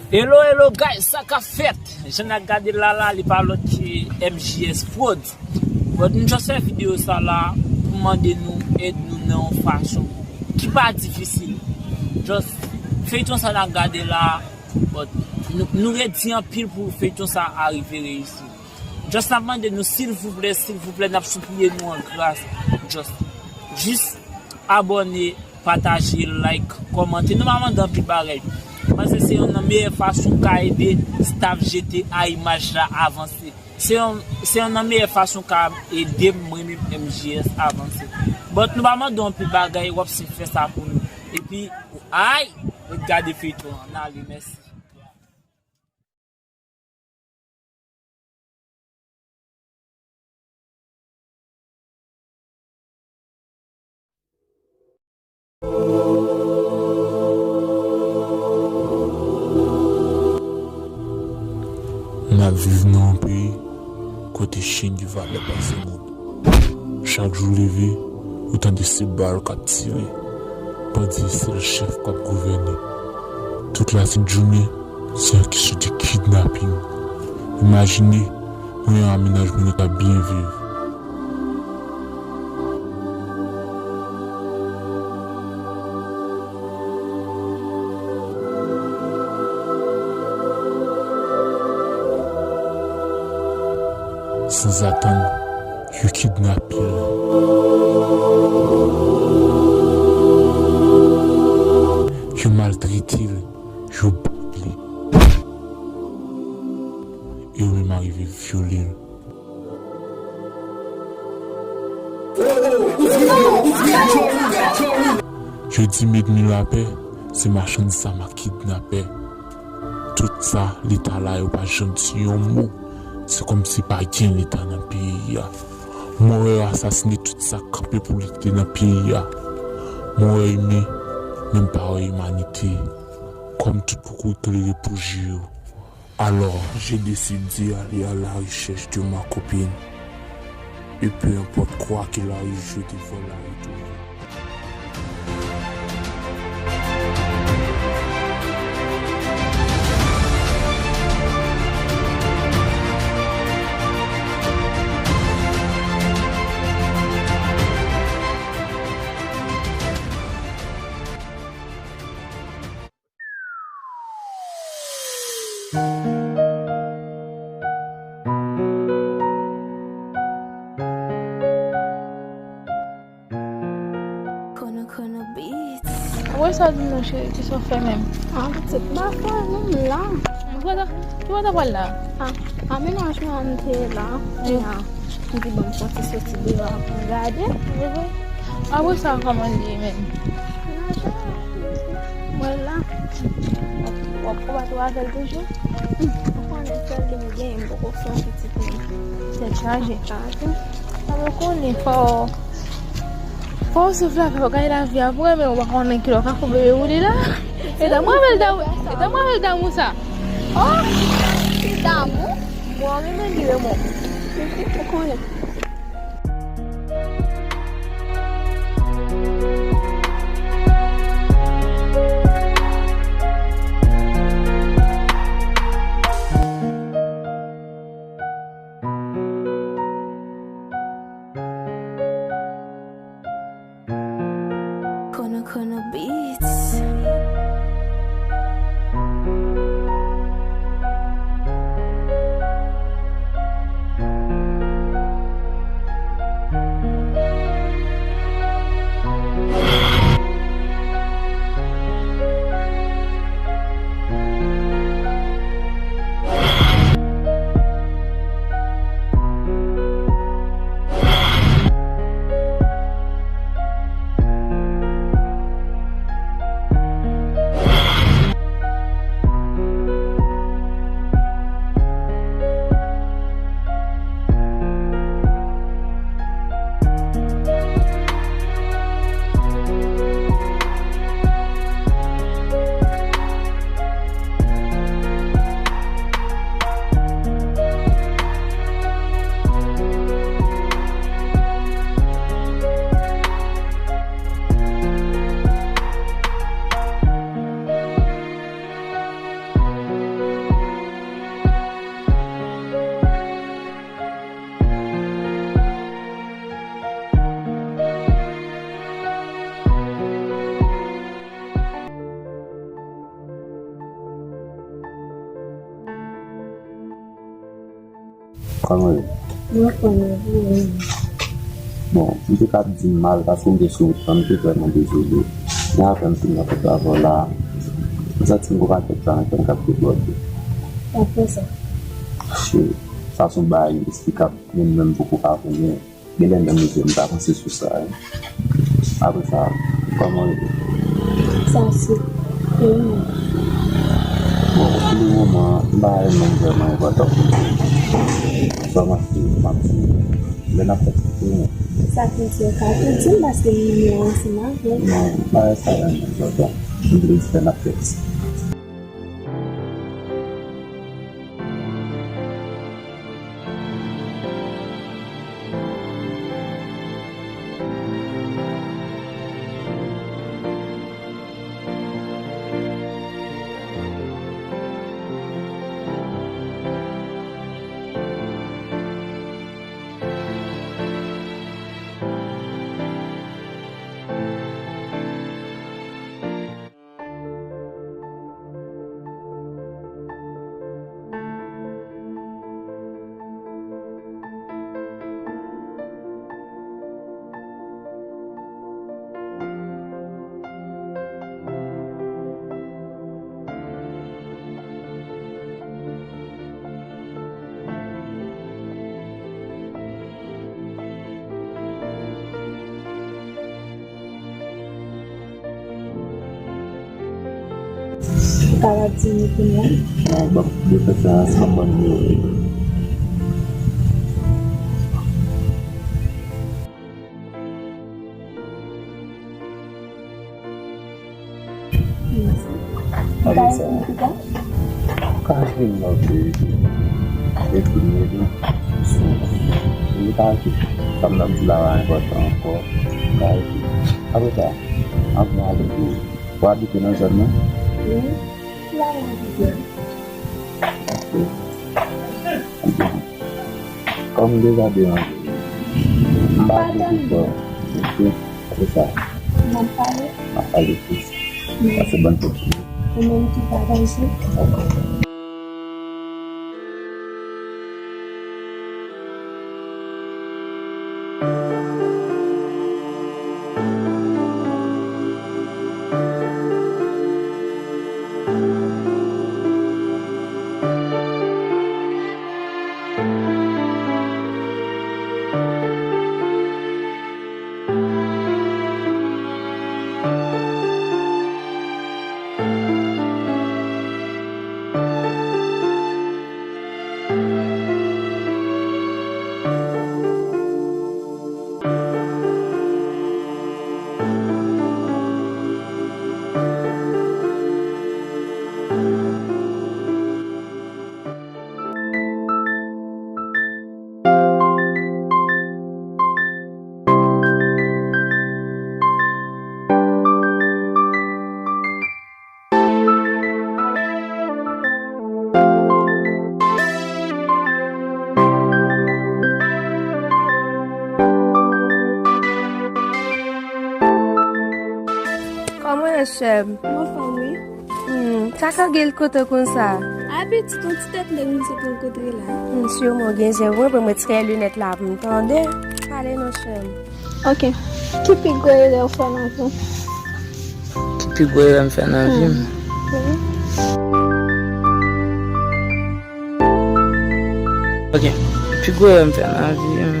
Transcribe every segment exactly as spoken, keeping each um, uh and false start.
Hello, hello guys, sa k ap fèt? Jan n ap gade l la la, li pa lòt ke M J S Prod. But nou just fè videyo sa la pou mande nou èd nou nan yon fason ki pa difisil. Just feyton sa n ap gade la, but nou, nou redi anpil pou feyton sa a rive reyisi. Just n ap mande nou silvouplè, silvouplè, n ap sipliye nou an gras. Just, jis abòne, pataje, like, kòmante. Nou pa mande anpil bagay. Paske se youn nan meyè fason w ka ede staff G T A Imaj la avanse. Se youn, se youn nan meyè fason w ka ede m, mwen menm M J S avanse. But nou pa mande w anpil bagay, w ap si fè sa pou nou. Epi, ay, ret gade feyton an. N ale, mèsi. N ap viv nan yon peyi kote chen gen valè pase moun. Chak jou leve, ou tande se bal k ap tire. Pandye sèl chèf k ap gouvène. Tout latjounen, se yon kesyon de kidnaping. Imajine, mwen a mennaj mwen nou t ap byen viv. Sanzatann, yo kidnape l. Yo maltrete l, yo bat li. E yo menm arive vyole l. Yo di medmi lapè se machann zam ak kidnapè. Tout sa, Leta la, yo pa janm di yon mo. Se kòmsi pa gen Leta nan peyi a. Mwen wè yo asasine tout sa k kanpe pou lite nan peyi a. Mwen wè imen, men m pa wè imanite. Kòm tout poko klere pou je yo. Alors, j'ai décidé d'aller à la recherche de ma copine. Et peu importe quoi qu'il arrive, je devrais la retrouver. Kono Kono Beats. Mwen sa di non cheri, kisa w fè menm? Ah, pitit, m pa fè anyen, m la. Mwen pa ta, mwen pa ta pral la. Ah, amenajman an m te la. Wi. Ya. M di bon, m soti soti deyò a pou m gade. Wi, wi. Apre sa, kòman l ye menm? Mwen la. W ap, w ap konbat avè l toujou? Ou konnen sèl ke m genyen, m poko fè yon pitit menm. Tèt chaje. Tèt chaje. Sa mwen konnen, fò, fò w soufle avè w, gade lavi a pou wè, men ou pa konnen kilè w ka fè bebe pou li la. E tann mwen avè l damou, e tann mwen avè l damou sa. Oh, se damou? Bon, renmen li, renmen. Ou konnen. Kono Kono Beats. Kòman w ye? Mwen kòman, wi. Bon, m te ka ap di m mal paske m te sou wout lan, m te vrèman dezole. Men apre m fin rankontre avè w la, m santi m gon pakèt bagay k ap debòde. Apre sa? Cheri, sa se yon bagay inesplikab, menm mwen m poko ka konnen. Genlè menm mwen menm m ta panse sou sa, wi. Apre sa, kòman w ye? Sa se, e ou menm? Bon, pou le moman, m pa renmen vrèman enpòtan pou mwen. Sèlman si m ap di, lè n ap fè ti, wi. Sa k vle di, ou ka tou di m paske m renmen ansanm avè w. Non, m pa renmen sa vrèman enpòtan. M vle di lè n ap fè ti. Ou ka pa di nou kounye a? Non, bon, de preferans, ban m nimewo w. Mèsi. Ou ka ekri m pita? Ou ka ekri m nan vre. Ekri m, ekri m. Sou, ou ka ekri. Sa m t ap di la pa enpòtan ankò. Ou ka ekri. Apre sa, ann ale pou, ou abite nan zòn nan? Wi. La m abite. Ok. Kòm m deja deranje, m pa vle pou kò, oke? Apre sa, n ap pale. N ap pale plis. Pase bòn fèt. Ou menm tou, pa deranje. Kòman w ye, sè m? Mwen anfòm, wi. Hmm, sa k angle l kote konsa? A, pitit, yon ti tèt nèg misye te rankontre la. Hmm, siman w gen zèv, mwen, mwen, mwen, ti kay linèt la pou m tande. Pale non, sè m. Ok. Ki pi gwo erè w fè nan vi w? Ki pi gwo erè m fè nan vi m? Hmm. Ok. Pi gwo erè m fè nan vi m,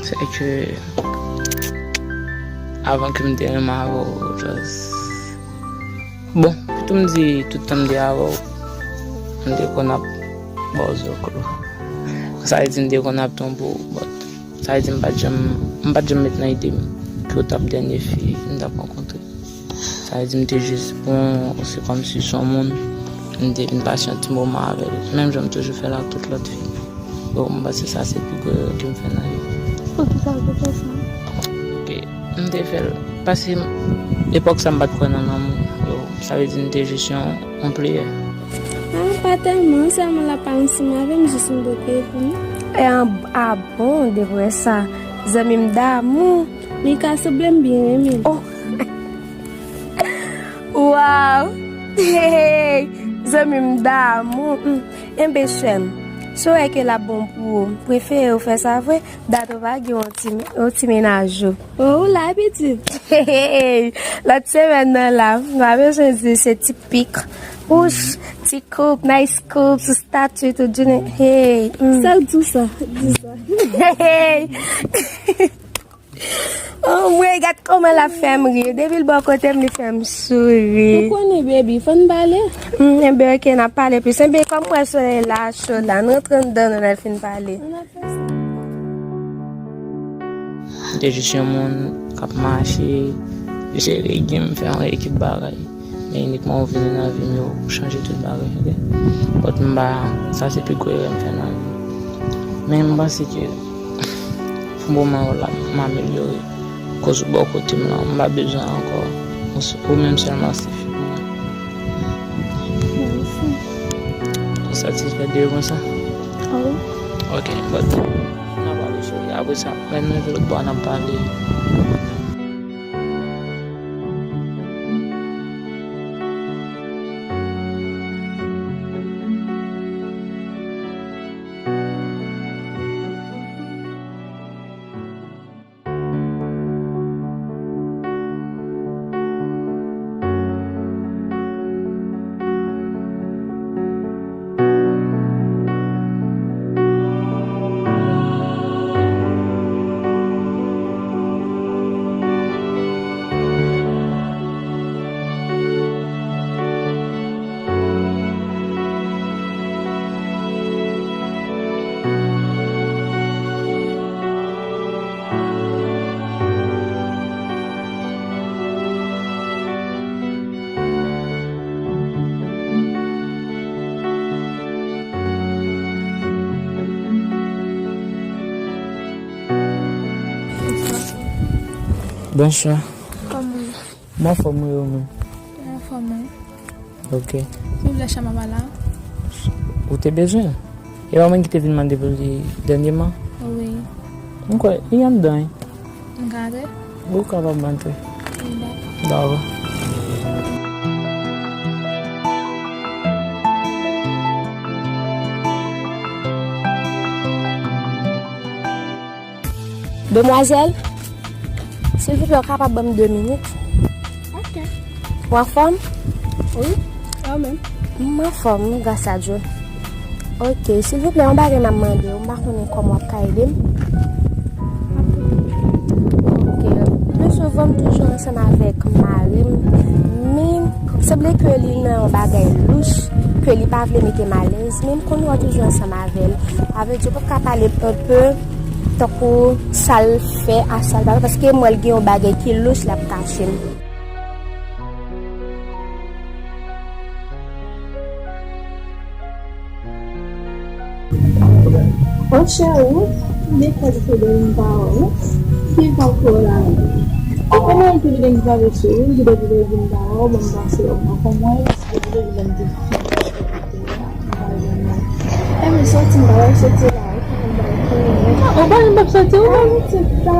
se ke avan ke m te renmen avè w, just, bon, pou tou m di tout tan m te avè w, m te konn ap ba w zoklo. Sa vle di m te konn ap tonbe w, but sa vle di m pa t janm, m pa t janm met nan ide m ke w t ap dènye fi m t ap rankontre. Sa vle di m te jis bon, se kòmsi se yon moun, m te vin pase yon ti moman avè l. Menm jan m toujou fè l ak tout lòt fi. Yo, m panse sa se pi gwo erè ke m fè nan vi m. Poukisa w te fè sa? Ok, m te fè l. Paske m, epòk sa m pa t kwè nan lanmou. Yo, sa vle di m te jis yon, yon player. Ah, pa tèlman, sèlman l ap ansanm avè m, jis m bò kote pou nou. E an, a bon, depre sa, zanmi m damou. Mika sanble m byen renmen l. Oh. Waw! Hey, zanmi m damou. Hmm. Enben, sè m, Si w wè ke l ap bon pou ou, m prefere w fè sa vre, dat ou pa gen yon ti, yon ti mennaj ou. Oh, ou la, pitit? Hey, lòt semèn nan la, m pa bezwen di se ti pik. Wouch, ti koup, nice koup, sou stati, tout jounen. Hey, mm. Sa w di sa, di sa. Hey. Oh, mwen, gad kòman l ap fè m ri. Depi l bò kote m, li fè m souri. Ou konnen, baby, fò n pale. Mm, enben, ok, n ap pale plis. Enben, kòm mwen, solèy la cho la, n rantre anndan, nou al fin pale. Ann al fè sa. M te jis yon moun k ap mache, jere gen m, fè yon ekip bagay. Men inikman ou vini nan vi m, yo chanje tout bagay, ok? But m pa, sa se pi gwo erè m fè nan vi m. Men m panse ke pou moman w la, m amelyore. Koz ou bò kote m lan, m pa bezwen ankò. Ou s-, ou menm sèlman sifi pou mwen. Ou satisfè de yo konsa? Wi. Ok, but n a pale cheri. Apre sa, lè nou rive lòt bò a, n a pale. Bonswa. Kòman? Mwen anfòm, wi, ou menm? Mwen anfòm, wi. Ok. Silvouplè, chanm an pa la. Ou te bezwen? E pa mwen ki te vin mande pou li dènyèman? Wi. M kwè, li anndan, wi. M ka antre? Ou kapab antre. Wi, dakò. Dakò. Demwazèl, silvouplè, ou kapab ban m de minit? Ok. Ou anfòm? Wi, e ou menm? M anfòm, wi, gras a Dye. Ok, silvouplè, yon bagay m ap mande w, m pa konnen kòman w ap ka ede m. Ok, pi souvan m toujou ansanm avèk mari m, men sanble ke li nan yon bagay louch, ke li pa vle mete m alèz, men m konn wè w toujou ansanm avè l. Sa vle di, ou p ap ka pale m enpe tankou sa l fè a sa l pa fè, paske m wè l gen yon bagay ki louch l ap kache m. O cheri, m te kwè li te vin pa wè w. Ki pa pou la. Kòman li te vin pa wè w, cheri? M te vin pa wè w, bon, m pase w pa konn mwen, li te vin di. Ebyen, soti m pa wè, soti la, ou konnen m pa wè. Ou pa, m p ap soti, ou pa.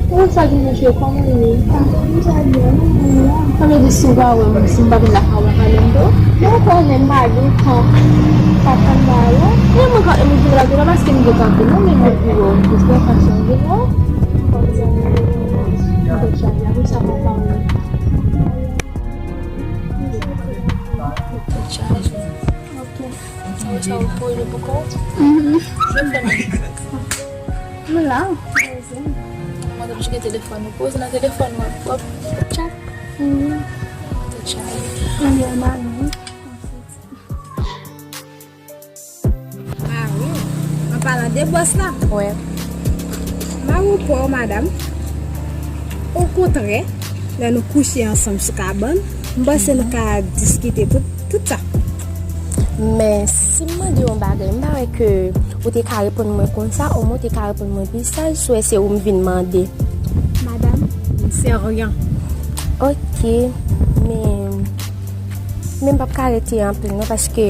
Ou sa ki mouche, kòman ou ye? Sa vle di, si w pa wè m, si m pa vin lakay ou, w pa pale m tou? Men ou konnen m pa gen tan. Pa tann ba yo. Men mwen ka, mwen vin la, se pa paske m gen tan pou nou, men mwen vin wè w. Jis lè fason m vin wè w. Kòm sa, m te chanje, apre sa, pa pale. Tèt chaje. Ok. Ou sa ou poze pou kò w? Mhm. M la. Poze. Mwen te cheke telefòn ou. Poze nan telefòn mwen. W ap tchat. Mhm. Tèt chaje. Mwen mari. Mari w, an palan de bòs la. Wi. Mari w pa w, madanm. Okontrè, lè nou kouche ansanm sou kabann, m panse nou ka diskite tout, tout sa. Men si m mande w yon bagay, m pa wè ke ou te ka reponn mwen konsa, omwen ou te ka reponn mwen pi saj, si w wè se ou m vin mande. Madanm, m se ryan. Ok, men Men m p ap ka rete anpil non, paske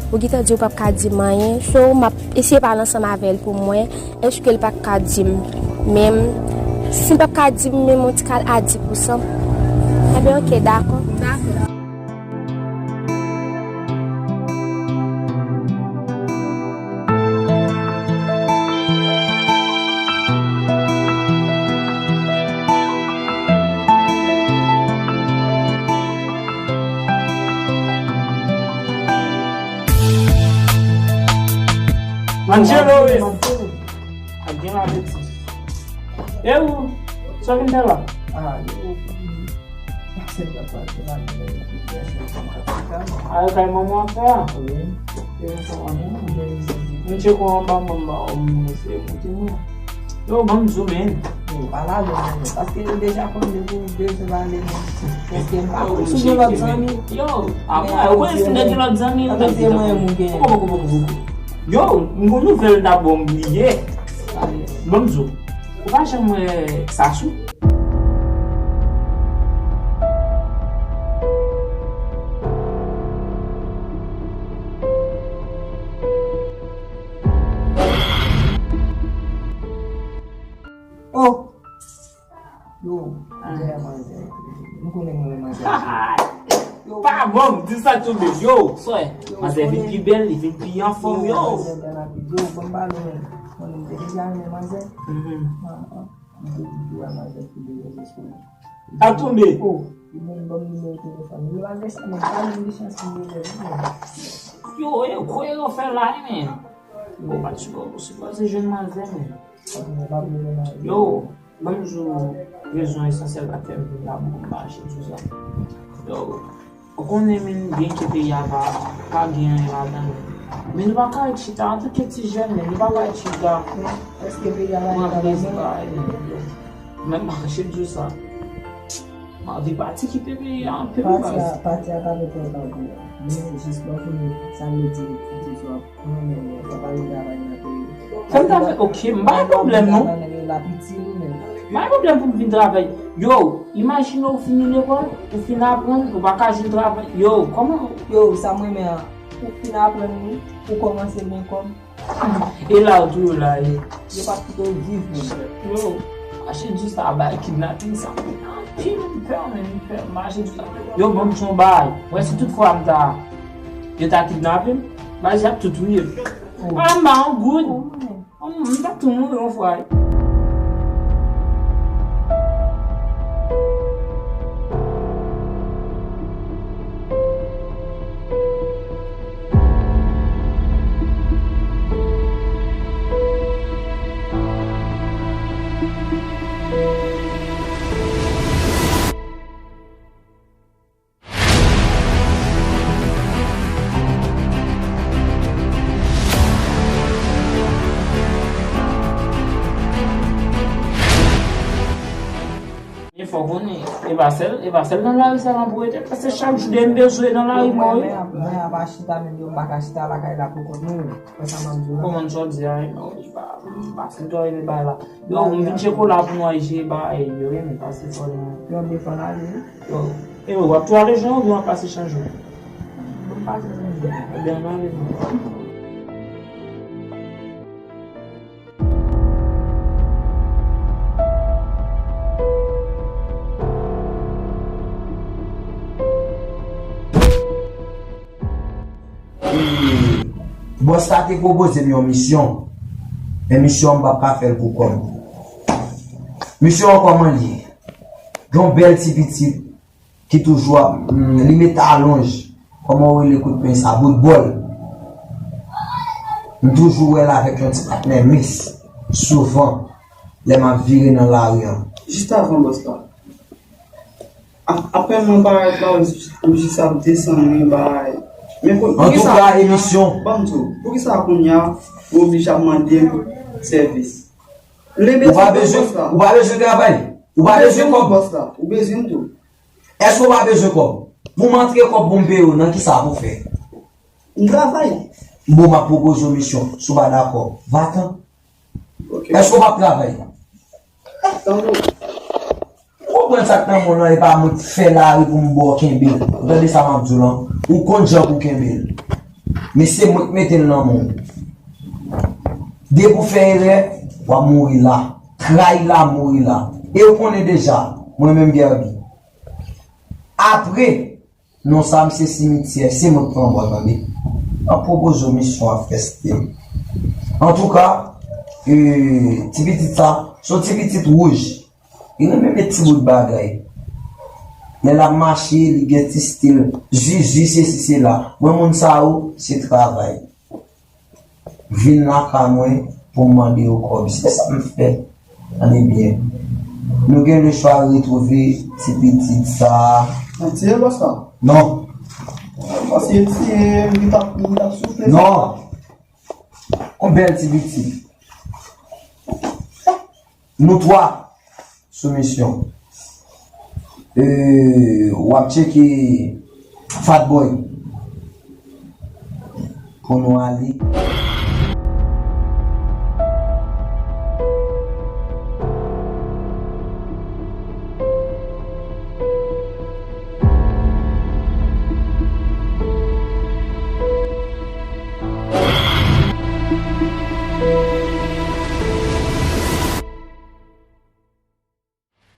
ou gentan di ou p ap ka di m anyen. So, m ap eseye pale ansanm avè l pou m wè èske l p ap ka di m. Men, si l p ap ka di m menm yon ti kal a dis pousan, enben, ok, dakò. Dakò. Angelo West. Ak gen lapeti. E ou? Sa w vin fè la? Ah, yo. Se pa pase la, men, ah, yo kay manman fè a? Wi. Yo sa va bon. Mwen tcheke anba manman, se kote mwen. Yo, ban m zoom in. Yo, pa la, non, non, paske yo deja konn depi w bezwen pale, non. Paske m pa konn si gen lòt zanmi. Yo, apre, ou konnen si m gen lòt zanmi, ou ta di mwen, mwen gen. Yo, m gon nouvèl dabò, m bliye. Ban m di w, ou pa janm wè Sasou? Oh! Yo, ah, jè manzè. M konnen mwen menm manzè. Yo, pa bon, di sa tou de. Yo, frè, yo, manzè vin pi bèl, li vin pi anfòm, yo. Manzè bèl anpil. Yo, bon, ba nou menm. Mwen menm, te deja renmen manzè. Mhm. Ah, ah. M te di a manzè ki de rezo sou mwen. Al tonbe. Oh, li menm ban m nimewo telefòn. Yo, al resi, men pa menm li chans pou yo jwenn, men. Yo, e kwè yo fè la, men. Yo, pa ti bon, se pa se jwenn manzè, men. Yo, ban m di w rezon esansyèl k ap fè m vin la pou m mache sou sa. Yo, ou konnen, men, byen ke peyi a pa, pa gen anyen ladan l. Men nou pa ka ret chita antanke ti jèn, men nou pa ka ret chita. Èske peyi a pa gen travay, men? Men mache di w sa. M anvi pati kite peyi a anpil. Pati a, pati a pa mete anba gou. Men jis ban fini sa m vle di, di sou ap. Fè m travay, ok, m pa gen pwoblèm, non. M pa gen pwoblèm pou m vin travay. Yo, imajine w fini lekòl, ou fin aprann, ou pa ka jwenn travay. Yo, kòman? Yo, sa m renmen an, ou fin aprann, wi, ou kòmanse gen kòb. E la, ou tou yo la, e. Yo p ap kite w viv, menm. Yo, mache di sa, bay kidnaping sa. Anpil, m pè, men m pè, mache di sa. Yo, ban m di yon bagay. Wè, si tout fwa m ta, yo ta kidnape m, baz y ap tou touye m. Oh. Ah, m pa yon goud. Oh, man. Oh, m ta tou mouri yon fwa. Men fò konnen, e pa sèl, e pa sèl nan lari sa nan pou rete, paske chak jou de m bezwen nan lari mwen, wi. Mwen, mwen, mwen ap chita, menm yo m pa ka chita lakay la pou kont mwen, wè sa m ap di w la. Kòman sa w di a, wi, non, li pa, m pa fin twò renmen bagay la. Yo, m vin tcheke w la pou nou al jere bagay yo, wi, men pase fò nou. Yo, defann ale, wi. Yo, e w ap tou ale jan ou byen w ap pase chanje w? M pase chanje. Ebyen, ann ale non. E, bòs la te pwopoze m yon misyon. Men misyon an m p ap ka fè l pou kò m. Misyon an kòman l ye? Gen yon bèl ti pitit ki toujou ap, mm, li met alonj, kòman w rele kout peny sa, bout bòl. M toujou wè l avèk yon ti patnè mens, souvan, lè m ap vire nan lari an. Jis avan bòs la. A-, apèn mwen parèt la, ou jis, ou jis ap desann mwen, bay. Men pou, poukisa kounye a, ban m di w, poukisa kounye a, ou oblije ap mande m sèvis? Ou pa bezwen, ou pa bezwen travay. Ou pa bezwen kòb. Ou bezwen m tou. Èske w pa bezwen kòb? Pou m antre kòb pou m peye w, nan kisa pou fè? M travay. Bon, m ap pwopoze w misyon. Si w pa dakò, va-t-an. Ok. Èske w p ap travay? Tankou. Ou konprann sa k nan men w lan, e pa mwen k fè lari pou m ba w kenbe l. Ou tande sa m ap di w lan? Ou konn jan pou kenbe l. Men se mwen k mete l nan men w. Depi w fè erè, w ap mouri la. Trayi la, mouri la. E w konnen deja, mwen menm Guerby. Apre, non sa m se simityè, se mwen k pran bò, tande. M ap pwopoze w misyon ap fè stil. Antouka, e, ti pitit sa, se yon ti pitit wouj. Li renmen met ti bout bagay. Lè l ap mache, li gen ti stil. Zuzu, sesi, sela. Mwen, moun sa yo, se travay. Vin lakay mwen pou m mande yo kòb. Se sa m fè. Tande byen. Nou gen lechwa retwouve ti pitit sa a. Mwen tiye bòs la? Non. Paske tiye, li t ap, li t ap soufle. Non. Yon bèl ti pitit. Nou twa sou misyon. E, w ap tcheke Fat Boy pou nou ale.